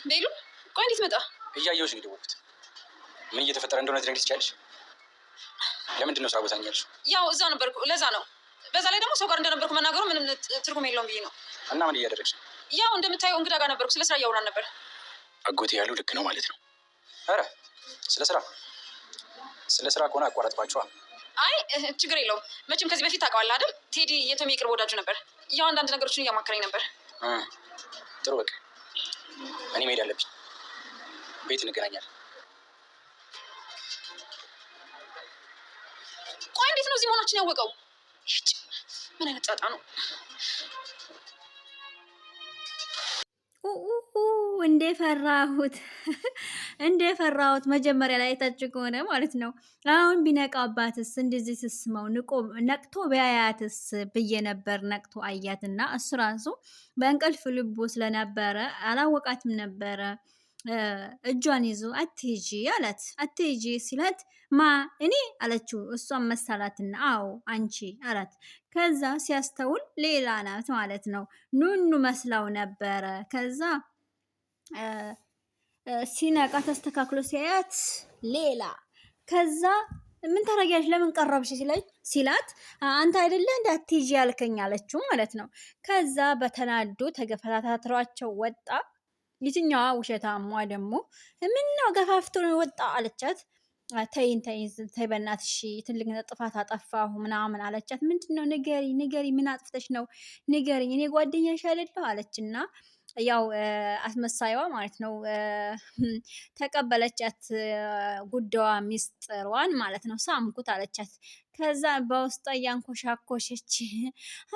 ቤሉ፣ ቆይ እንዴት መጣ? እያየሁሽ ነው የደወልኩት። ምን እየተፈጠረ እንደሆነ ትነግሪኝ ትችያለሽ? ለምንድን ነው ስራ ቦታ ነኝ ያልሽው? ያው እዛ ነበርኩ፣ ለዛ ነው። በዛ ላይ ደግሞ ሰው ጋር እንደነበርኩ መናገሩ ምንም ትርጉም የለውም ብዬ ነው። እና ምን እያደረግሽ ነው? ያው እንደምታየው እንግዳ ጋር ነበርኩ። ስለ ስራ እያወራን ነበር። አጎቴ ያለው ልክ ነው ማለት ነው። ኧረ ስለ ስራ ስለ ስራ ከሆነ አቋረጥኳቸዋ። አይ ችግር የለውም። መቼም ከዚህ በፊት ታውቀዋለህ አይደል? ቴዲ የቶሚ የቅርብ ወዳጁ ነበር። ያው አንዳንድ ነገሮችን እያማከረኝ ነበር። እ፣ ጥሩ በቃ እኔ መሄድ አለብኝ። ቤት እንገናኛለን። ቆይ እንዴት ነው እዚህ መሆናችን ያወቀው? ይህች ምን አይነት ጣጣ ነው? እንደ ፈራሁት እንደ ፈራሁት መጀመሪያ ላይ አይታችሁ ከሆነ ማለት ነው። አሁን ቢነቃባትስ እንደዚህ ስስመው ንቆ ነቅቶ ቢያያትስ ብዬ ነበር። ነቅቶ አያትና እሱ ራሱ በእንቅልፍ ልቡ ስለነበረ አላወቃትም ነበረ። እጇን ይዞ አትሂጂ አላት። አትሂጂ ሲላት ማ እኔ አለችው። እሷን መሳላትና አዎ አንቺ አላት። ከዛ ሲያስተውል ሌላ ናት ማለት ነው። ኑኑ መስላው ነበረ። ከዛ ሲነቃ ተስተካክሎ ሲያያት ሌላ። ከዛ ምን ታረጊያለሽ? ለምን ቀረብሽ? ሲላት አንተ አይደለ እንደ አትሂጂ ያልከኝ አለችው ማለት ነው። ከዛ በተናዶ ተገፈታትሯቸው ወጣ። የትኛዋ ውሸታሟ ደግሞ ምን ነው ገፋፍቶ ነው ወጣ አለቻት። ተይን ተይን ተይ በእናትሽ ትልቅ ጥፋት አጠፋሁ ምናምን አለቻት። ምንድን ነው ንገሪ ንገሪ፣ ምን አጥፍተሽ ነው ንገሪኝ፣ እኔ ጓደኛሽ አይደለሁ አለችና ያው አስመሳይዋ ማለት ነው ተቀበለቻት፣ ጉዳዋ ሚስጥሯን ማለት ነው። ሳምኩት አለቻት። ከዛ በውስጧ እያንኮሻኮሸች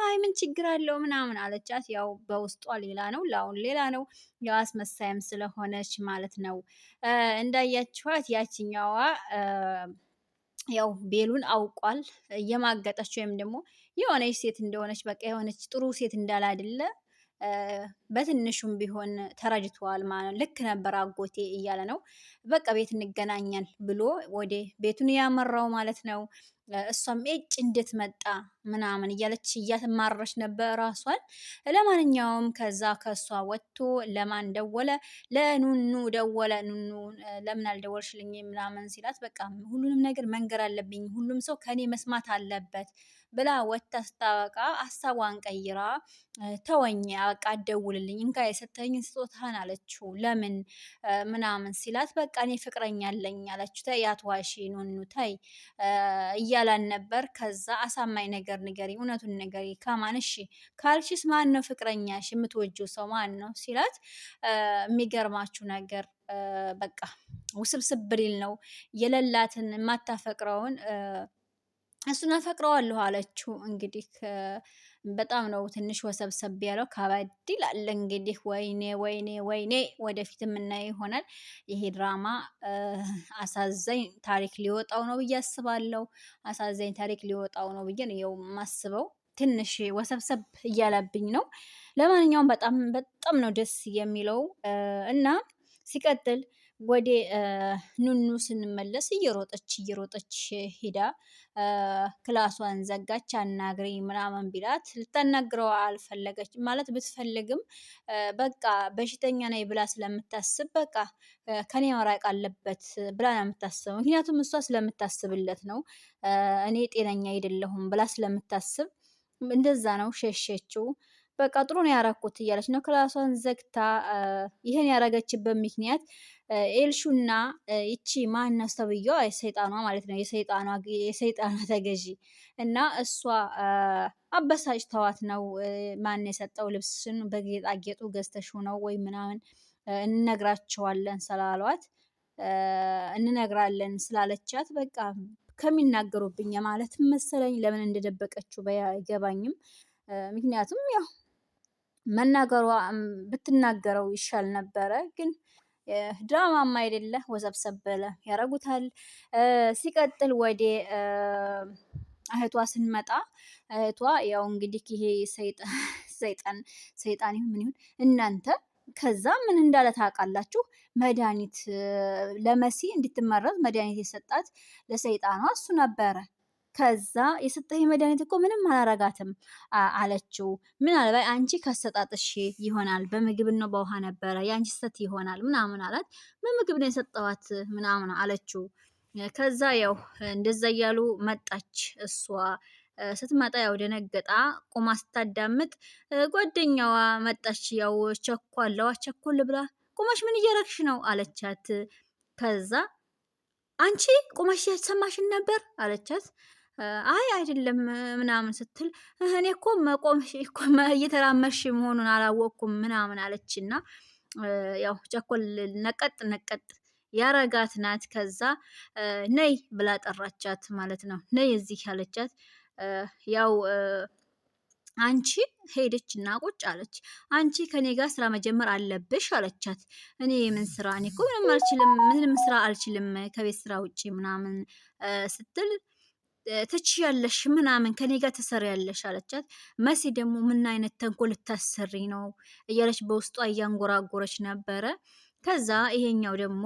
አይ ምን ችግር አለው ምናምን አለቻት። ያው በውስጧ ሌላ ነው፣ ላውን ሌላ ነው። ያው አስመሳይም ስለሆነች ማለት ነው። እንዳያችኋት ያችኛዋ ያው ቤሉን አውቋል። እየማገጠች ወይም ደግሞ የሆነች ሴት እንደሆነች በቃ የሆነች ጥሩ ሴት እንዳለ አይደለ በትንሹም ቢሆን ተረድቷል ማለት ነው። ልክ ነበር አጎቴ እያለ ነው። በቃ ቤት እንገናኛል ብሎ ወደ ቤቱን ያመራው ማለት ነው። እሷም እጭ እንዴት መጣ ምናምን እያለች እያተማረች ነበር ራሷን። ለማንኛውም ከዛ ከእሷ ወጥቶ ለማን ደወለ? ለኑኑ ደወለ። ኑኑ ለምን አልደወልሽልኝ ምናምን ሲላት በቃ ሁሉንም ነገር መንገር አለብኝ፣ ሁሉም ሰው ከኔ መስማት አለበት ብላ ወጥታ ስታበቃ ሀሳቧን ቀይራ ተወኝ፣ በቃ አትደውልልኝ፣ እንካ የሰጠኝን ስጦታህን አለችው። ለምን ምናምን ሲላት በቃ እኔ ፍቅረኛ አለኝ አለችው። ተይ አትዋሺ ኑኑ ተይ እያላን ነበር። ከዛ አሳማኝ ነገር ንገሪ፣ እውነቱን ንገሪ፣ ከማን እሺ ካልሽስ ማን ነው ፍቅረኛሽ? የምትወጂው ሰው ማን ነው ሲላት የሚገርማችሁ ነገር በቃ ውስብስብ ብሪል ነው የሌላትን የማታፈቅረውን እሱን አፈቅረዋለሁ አለችው። እንግዲህ በጣም ነው ትንሽ ወሰብሰብ ያለው ከበድ ይላል። እንግዲህ ወይኔ ወይኔ ወይኔ ወደፊት የምናየው ይሆናል። ይሄ ድራማ አሳዛኝ ታሪክ ሊወጣው ነው ብዬ አስባለሁ። አሳዛኝ ታሪክ ሊወጣው ነው ብዬ ነው የማስበው። ትንሽ ወሰብሰብ እያለብኝ ነው። ለማንኛውም በጣም በጣም ነው ደስ የሚለው እና ሲቀጥል ወደ ኑኑ ስንመለስ እየሮጠች እየሮጠች ሂዳ ክላሷን ዘጋች። አናግሪ ምናምን ቢላት ልታናግረው አልፈለገች። ማለት ብትፈልግም በቃ በሽተኛ ነኝ ብላ ስለምታስብ በቃ ከኔ መራቅ አለበት ብላ ነው የምታስበው። ምክንያቱም እሷ ስለምታስብለት ነው። እኔ ጤነኛ አይደለሁም ብላ ስለምታስብ እንደዛ ነው ሸሸችው። በቃ ጥሩ ነው ያረኩት እያለች ነው ክላሷን ዘግታ። ይህን ያረገችበት ምክንያት ኤልሹና ይቺ ማነው ተብዬዋ የሰይጣኗ ማለት ነው የሰይጣኗ ተገዢ እና እሷ አበሳጭተዋት ነው። ማን የሰጠው ልብስን በጌጣጌጡ ገዝተሽው ነው ወይ ምናምን እንነግራቸዋለን ስላሏት እንነግራለን ስላለቻት በቃ ከሚናገሩብኝ ማለት መሰለኝ ለምን እንደደበቀችው ባይገባኝም፣ ምክንያቱም ያው መናገሯ ብትናገረው ይሻል ነበረ። ግን ድራማም አይደለ ወሰብሰብ በለ ያረጉታል። ሲቀጥል ወደ እህቷ ስንመጣ እህቷ ያው እንግዲህ ይሄ ሰይጣን ሰይጣን ይሁን ምን ይሁን እናንተ ከዛ ምን እንዳለ ታውቃላችሁ? መድኃኒት ለመሲ እንድትመረዝ መድኃኒት የሰጣት ለሰይጣኗ እሱ ነበረ። ከዛ የሰጠኝ መድኃኒት እኮ ምንም አላረጋትም አለችው። ምናልባት አንቺ ከሰጣጥሽ ይሆናል፣ በምግብና በውሃ ነበረ፣ የአንቺ ስህተት ይሆናል ምናምን አላት። በምግብ ነው የሰጠዋት ምናምን አለችው። ከዛ ያው እንደዛ እያሉ መጣች። እሷ ስትመጣ ያው ደነገጣ ቆማ ስታዳምጥ ጓደኛዋ መጣች። ያው ቸኳለዋ ቸኮል ብላ ቁመሽ ምን እየረግሽ ነው አለቻት። ከዛ አንቺ ቁመሽ ያሰማሽን ነበር አለቻት። አይ አይደለም ምናምን ስትል እኔ እኮ መቆምሽ እየተራመድሽ መሆኑን አላወቅኩም ምናምን አለችና ያው ቸኮል ነቀጥ ነቀጥ ያረጋት ናት። ከዛ ነይ ብላ ጠራቻት ማለት ነው። ነይ እዚህ አለቻት። ያው አንቺ ሄደች እና ቁጭ አለች። አንቺ ከኔ ጋር ስራ መጀመር አለብሽ አለቻት። እኔ የምን ስራ? እኔ እኮ ምንም አልችልም፣ ምንም ስራ አልችልም ከቤት ስራ ውጪ ምናምን ስትል ትችያለሽ ምናምን ከኔ ጋር ትሰሪያለሽ አለቻት። መሲ ደግሞ ምን አይነት ተንኮል ልታሰሪ ነው እያለች በውስጧ እያንጎራጎረች ነበረ። ከዛ ይሄኛው ደግሞ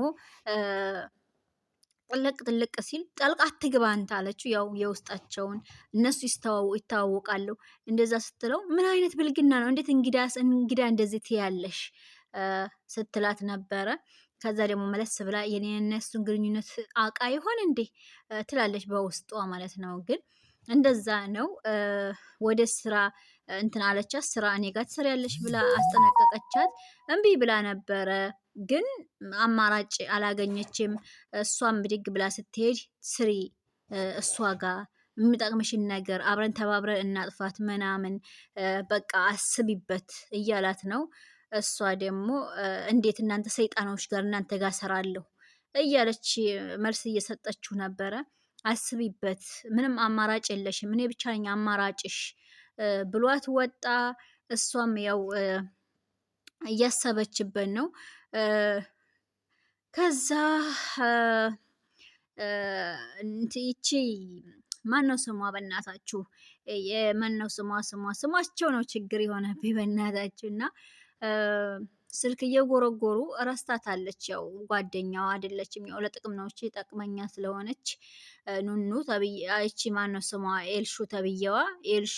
ጥልቅ ጥልቅ ሲል ጠልቃ አትግባ አንተ አለችው። ያው የውስጣቸውን እነሱ ይተዋወቃሉ። እንደዛ ስትለው ምን አይነት ብልግና ነው? እንዴት እንግዳ እንደዚህ ትያለሽ? ስትላት ነበረ። ከዛ ደግሞ መለስ ብላ የኔ እነሱን ግንኙነት አቃ ይሆን እንዴ ትላለች በውስጧ ማለት ነው። ግን እንደዛ ነው። ወደ ስራ እንትን አለቻት። ስራ እኔ ጋር ትሰሪያለሽ ብላ አስጠነቀቀቻት። እምቢ ብላ ነበረ፣ ግን አማራጭ አላገኘችም። እሷም ብድግ ብላ ስትሄድ ስሪ እሷ ጋር የሚጠቅምሽን ነገር አብረን ተባብረን እናጥፋት ምናምን በቃ አስቢበት እያላት ነው። እሷ ደግሞ እንዴት እናንተ ሰይጣኖች ጋር እናንተ ጋር ሰራለሁ እያለች መልስ እየሰጠችው ነበረ። አስቢበት፣ ምንም አማራጭ የለሽም፣ እኔ ብቻ ነኝ አማራጭሽ ብሏት ወጣ። እሷም ያው እያሰበችበት ነው። ከዛ ይቺ ማነው ስሟ? በእናታችሁ የማነው ስሟ? ስሟ ስሟቸው ነው ችግር የሆነብኝ በእናታችሁ። እና ስልክ እየጎረጎሩ ረስታታለች። ያው ጓደኛዋ አይደለችም፣ ያው ለጥቅም ነው እቺ ጠቅመኛ ስለሆነች ኑኑ ተብዬ እቺ ማነው ስሟ? ኤልሹ ተብዬዋ ኤልሹ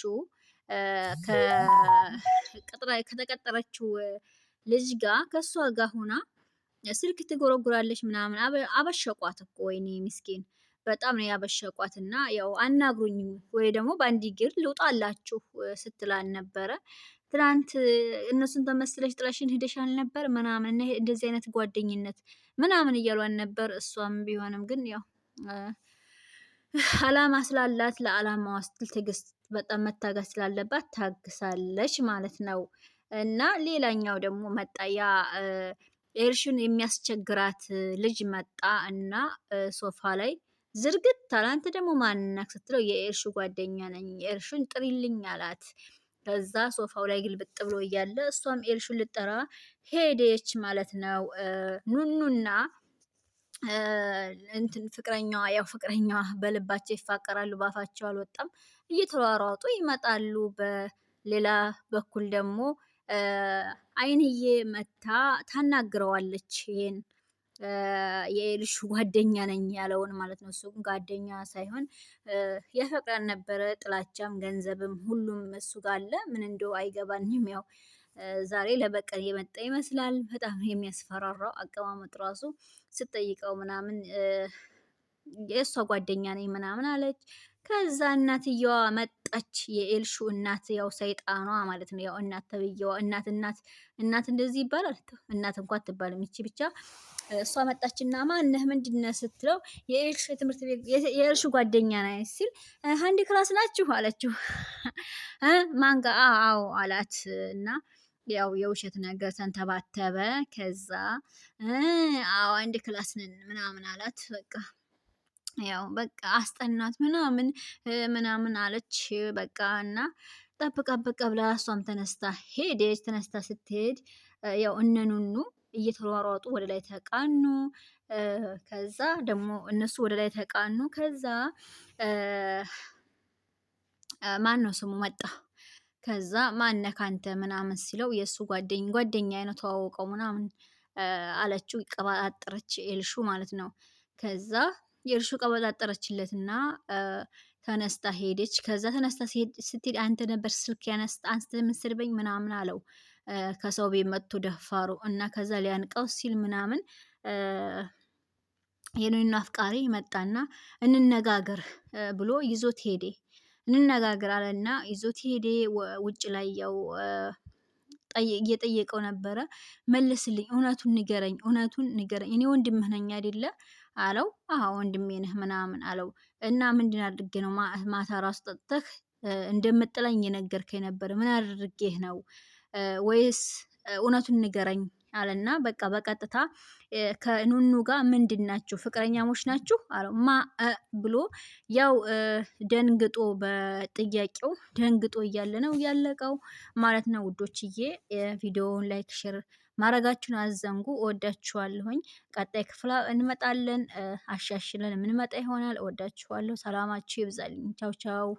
ከተቀጠረችው ልጅ ጋር ከእሷ ጋር ሆና ስልክ ትጎረጉራለች ምናምን። አበሸቋት እኮ ወይኔ ምስኪን በጣም ነው ያበሸቋት። እና ያው አናግሩኝ ወይ ደግሞ በአንድ እግር ልውጣላችሁ ስትላል ነበረ። ትናንት እነሱን ተመስለሽ ጥለሽን ሂደሻል ነበር ምናምን እና እንደዚህ አይነት ጓደኝነት ምናምን እያሏን ነበር። እሷም ቢሆንም ግን ያው አላማ ስላላት ለአላማዋ ስትል ትዕግስት በጣም መታገስ ስላለባት ታግሳለች ማለት ነው። እና ሌላኛው ደግሞ መጣ፣ ያ ኤርሽን የሚያስቸግራት ልጅ መጣ እና ሶፋ ላይ ዝርግት አለ። አንተ ደግሞ ማነክ ስትለው የኤርሹ ጓደኛ ነኝ፣ ኤርሹን ጥሪልኝ አላት። ከዛ ሶፋው ላይ ግልብጥ ብሎ እያለ እሷም ኤርሹን ልጠራ ሄደች ማለት ነው። ኑኑና እንትን ፍቅረኛዋ፣ ያው ፍቅረኛዋ በልባቸው ይፋቀራሉ፣ ባፋቸው አልወጣም። እየተሯሯጡ ይመጣሉ። በሌላ በኩል ደግሞ አይንዬ መታ ታናግረዋለች። ይሄን የኤልሹ ጓደኛ ነኝ ያለውን ማለት ነው። እሱ ጓደኛ ሳይሆን ያፈቅራን ነበረ። ጥላቻም ገንዘብም ሁሉም እሱ ጋር አለ። ምን እንደው አይገባንም። ያው ዛሬ ለበቀል የመጣ ይመስላል። በጣም የሚያስፈራራው አቀማመጥ ራሱ ስጠይቀው ምናምን የእሷ ጓደኛ ነኝ ምናምን አለች። ከዛ እናትየዋ መጣች። የኤልሹ እናት ያው ሰይጣኗ ማለት ነው። ያው እናት ተብዬዋ እናት እናት እናት እንደዚህ ይባላል። እናት እንኳ አትባልም ይቺ ብቻ። እሷ መጣችና ማነህ ምንድነህ ስትለው የኤልሹ ትምህርት ቤት የኤልሹ ጓደኛ ነኝ ሲል አንድ class ናችሁ አለችው። ማን ጋር? አዎ አላት። እና ያው የውሸት ነገር ተንተባተበ። ከዛ አዎ አንድ class ነን ምናምን አላት። በቃ ያው በቃ አስጠናት ምናምን ምናምን አለች። በቃ እና ጠብቃ በቃ ብላ እሷም ተነስታ ሄደች። ተነስታ ስትሄድ ያው እነኑኑ እየተሯሯጡ ወደ ላይ ተቃኑ። ከዛ ደግሞ እነሱ ወደ ላይ ተቃኑ። ከዛ ማን ነው ስሙ መጣ። ከዛ ማነህ ካንተ ምናምን ሲለው የእሱ ጓደኛ ነው ተዋውቀው ምናምን አለችው። ቀባጠረች ኤልሹ ማለት ነው። ከዛ የእርሹ ቀበጣጠረችለትና ተነስታ ሄደች። ከዛ ተነስታ ስትሄድ አንተ ነበር ስልክ ያነስታ አንስተ የምትሰድበኝ ምናምን አለው። ከሰው ቤት መጥቶ ደፋሩ እና ከዛ ሊያንቀው ሲል ምናምን የኑኑ አፍቃሪ መጣና እንነጋገር ብሎ ይዞት ሄደ። እንነጋገር አለና ይዞት ሄደ። ውጭ ላይ ያው እየጠየቀው ነበረ። መልስልኝ፣ እውነቱን ንገረኝ፣ እውነቱን ንገረኝ፣ እኔ ወንድምህ ነኝ አይደለ አለው። አዎ ወንድሜ ነህ ምናምን አለው። እና ምንድን አድርጌ ነው ማታ ራሱ ጠጥተህ እንደምጥለኝ የነገርከኝ ነበር? ምን አድርጌህ ነው? ወይስ እውነቱን ንገረኝ አለና በቃ በቀጥታ ከኑኑ ጋር ምንድን ናችሁ ፍቅረኛሞች ናችሁ አለው። ማ ብሎ ያው ደንግጦ በጥያቄው ደንግጦ እያለ ነው ያለቀው ማለት ነው። ውዶችዬ ቪዲዮውን like share ማድረጋችሁን አትዘንጉ። እወዳችኋለሁኝ። ቀጣይ ክፍል እንመጣለን፣ አሻሽለን የምንመጣ ይሆናል። እወዳችኋለሁ። ሰላማችሁ ይብዛልኝ። ቻው ቻው።